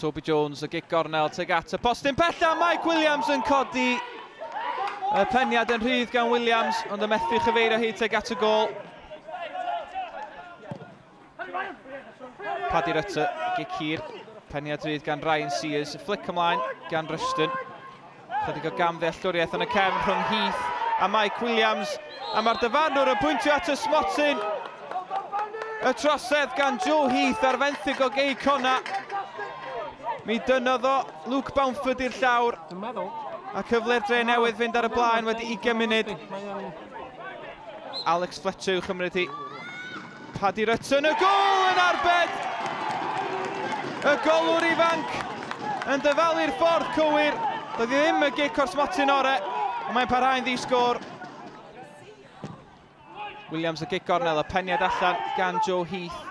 Toby Jones, y gic gornel tuag at y postyn pella, Mike Williams yn codi. Y peniad yn rhydd gan Williams, ond y methu chyfeirio hi tuag at y gôl. Paddy Rutter, gic hir, peniad rhydd gan Ryan Sears, y flick ymlaen gan Rushton. Chydig o gamddealltwriaeth yn y cefn rhwng Heath a Mike Williams, a mae'r dyfarnwr yn pwyntio at y smotyn. Y trosedd gan Joe Heath ar fenthyg o Gei Conna. Mi dynnodd o Luke Bounford i'r llawr. A cyfle'r Dre Newydd fynd ar y blaen wedi 20 munud. Alex Fletcher i'w chymryd hi. Paddy Rutten, y gôl yn arbed! Y golwr ifanc yn dyfalu'r ffordd cywir. Doedd hi ddim y gic o'r smotyn ore, ond mae'n parhau'n ddi-sgôr. Williams y gic gornel, y peniad allan gan Joe Heath.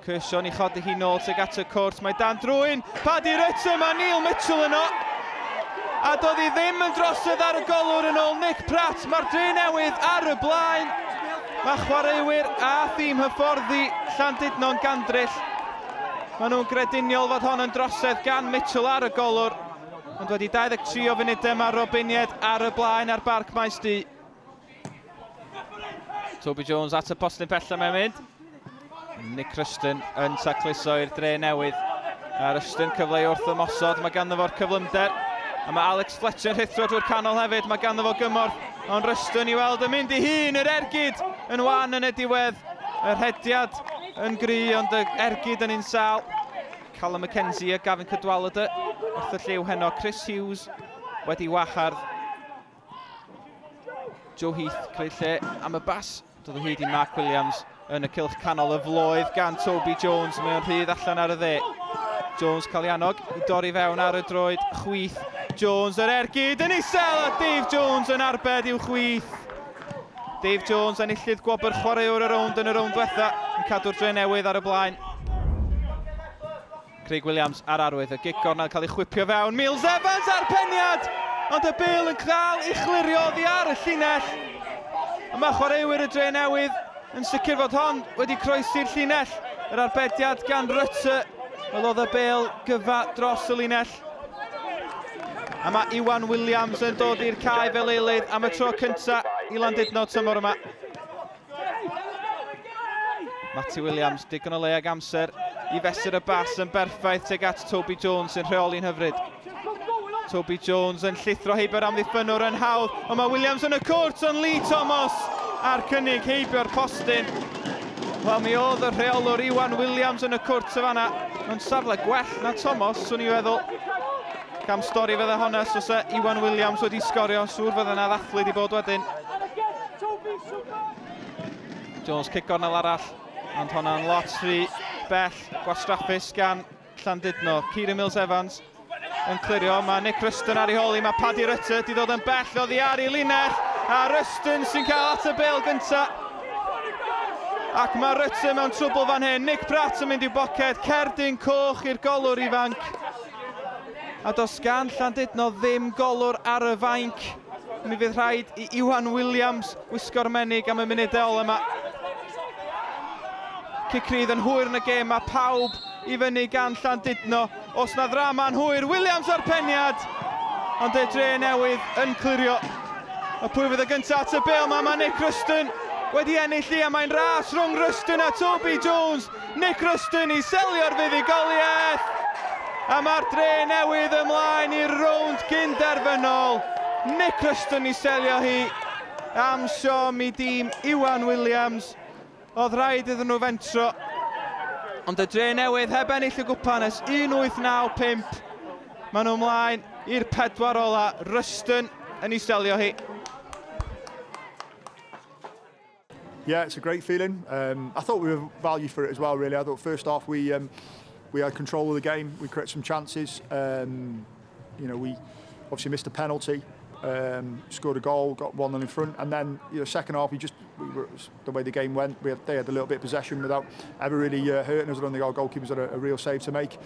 Kershaw i chodi hi nôl tuag at y cwrt, mae dan drwy'n Paddy Rutter, mae Neil Mitchell yno. A doedd hi ddim yn drosodd ar y golwr yn ôl Nick Pratt, mae'r Dre Newydd ar y blaen. Mae chwaraewyr a thîm hyfforddi Llandudno'n gandryll. Maen nhw'n grediniol fod hon yn drosedd gan Mitchell ar y golwr. Ond wedi 23 o funudau mae'r Robiniaid ar y blaen ar Barc Maes Du. Toby Jones at y postyn pella mae'n mynd. Nick Rushton yn tacluso i'r Dre Newydd. A Rushton cyfle i wrth ymosod, mae ganddo fo'r cyflymder. A mae Alex Fletcher yn rhuthro drwy'r canol hefyd, mae ganddo fo gymorth. Ond Rushton i weld yn mynd i hun, yr ergyd yn wan yn y diwedd. Y rhediad yn gry, ond y ergyd yn un sâl. Callum McKenzie a Gavin Cadwaladr wrth y llyw heno. Chris Hughes wedi wahardd. Joe Heath creu lle am y bas. Dod o hyd i Mark Williams yn y cylch canol, y floedd gan Toby Jones. Mae o'n rhydd allan ar y dde. Jones cael ei annog i dorri fewn ar y droed chwith. Jones yr ergyd yn isel a Dave Jones yn arbed i'w chwith. Dave Jones enillydd gwobr chwaraewr y rownd yn y rownd diwetha yn cadw'r Dre Newydd ar y blaen. Craig Williams ar arwydd, y gic gornel cael ei chwipio fewn, Mills Evans a'r peniad! Ond y bêl yn cael ei chlirio oddi ar y llinell. A mae chwaraewyr y Dre Newydd yn sicr fod hon wedi croesi'r llinell. Yr arbediad gan Rutter, fel oedd y bêl gyfa dros y linell. A mae Iwan Williams yn dod i'r cae fel eilydd am y tro cyntaf i Landudno tymor yma. Matty Williams, digon o le ag amser i fesur y bas yn berffaith tuag at Toby Jones sy'n rheoli'n hyfryd. Toby Jones yn llithro heibio'r amddiffynnwr yn hawdd, ond mae Williams yn y cwrt, ond Lee Thomas a'r cynnig heibio'r postyn. Wel, mi oedd y rheolwr Iwan Williams yn y cwrt y fanna, mewn safle gwell na Thomas, swn i'n feddwl. Cam stori fydde honna, os oes Iwan Williams wedi sgorio, siŵr fydde yna ddathlu wedi bod wedyn. Jones cic gornel arall, ond honna'n lot rhy bell, gwastraffus gan Llandudno. Kieran Mills Evans yn clirio, mae Nick Ruston ar ei hôl hi, mae Paddy Rutter wedi dod yn bell oddi ar ei linell, a Ruston sy'n cael at y bêl gynta. Ac mae Rutter mewn trwbl fan hyn, Nick Pratt yn mynd i'w boced, cerdyn coch i'r golwr ifanc. A does gan Llandudno ddim golwr ar y fainc. Mi fydd rhaid i Iwan Williams wisgo'r menig am y munudau ola yma. Cic rydd yn hwyr yn y gêm, mae pawb i fyny gan Llandudno. Os na ddrama'n hwyr, Williams ar peniad! Ond y Dre Newydd yn clirio. A pwy fydd y gyntaf at y bêl yma? Mae Nick Ruston wedi ennill hi a mae'n ras rhwng Ruston a Toby Jones. Nick Ruston i selio'r fuddugoliaeth! A mae'r Dre Newydd ymlaen i'r rownd gynderfynol. Nick Ruston i selio hi am siom i dîm Iwan Williams. Oedd rhaid iddyn nhw fentro. Ond y Dre Newydd heb ennill y gwpan ers 1895. Maen nhw ymlaen i'r pedwar ola. Ruston yn ei selio hi. Yeah, it's a great feeling. I thought we were value for it as well, really. I thought first half we had control of the game. We created some chances. You know, we obviously missed a penalty, scored a goal, got 1-0 in front, and then second half the way the game went, they had a little bit of possession without ever really hurting us. I don't think our goalkeepers had a real save to make.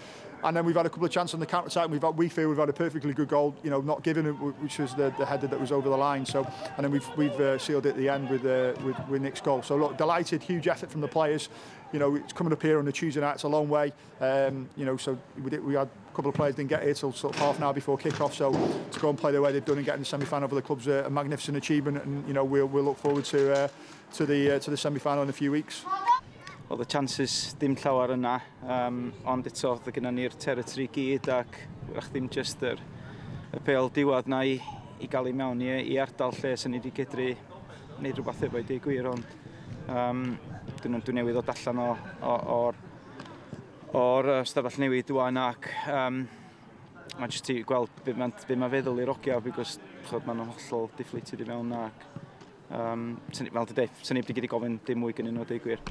And then we've had a couple of chances on the counter attack, and we feel we've had a perfectly good goal, not given, which was the header that was over the line. So, and then we've sealed it at the end with Nick's goal. So look, delighted, huge effort from the players. It's coming up here on a Tuesday night, it's a long way. So we had a couple of players didn't get here till sort of half an hour before kick-off, so to go and play the way they've done and get in the semi-final for the club's a magnificent achievement, and we'll look forward to the semi-final in a few weeks. Well, the chances ddim llawer yna, ond eto oedd gyda ni'r territory gyd ac wrach ddim just y pel diwedd na i gael ei mewn i ardal lle sy'n ni wedi gedru wneud rhywbeth efo i deud gwir, ond dwi newydd ddod allan o'r stafell newid wan ac mae'n jyst i gweld be ma feddwl i'r ogia, because chod, maen nhw'n hollol deflated i mewn ac fel dwi'n dweud, sy'n ni wedi gofyn dim mwy gynnyn nhw, deud gwir.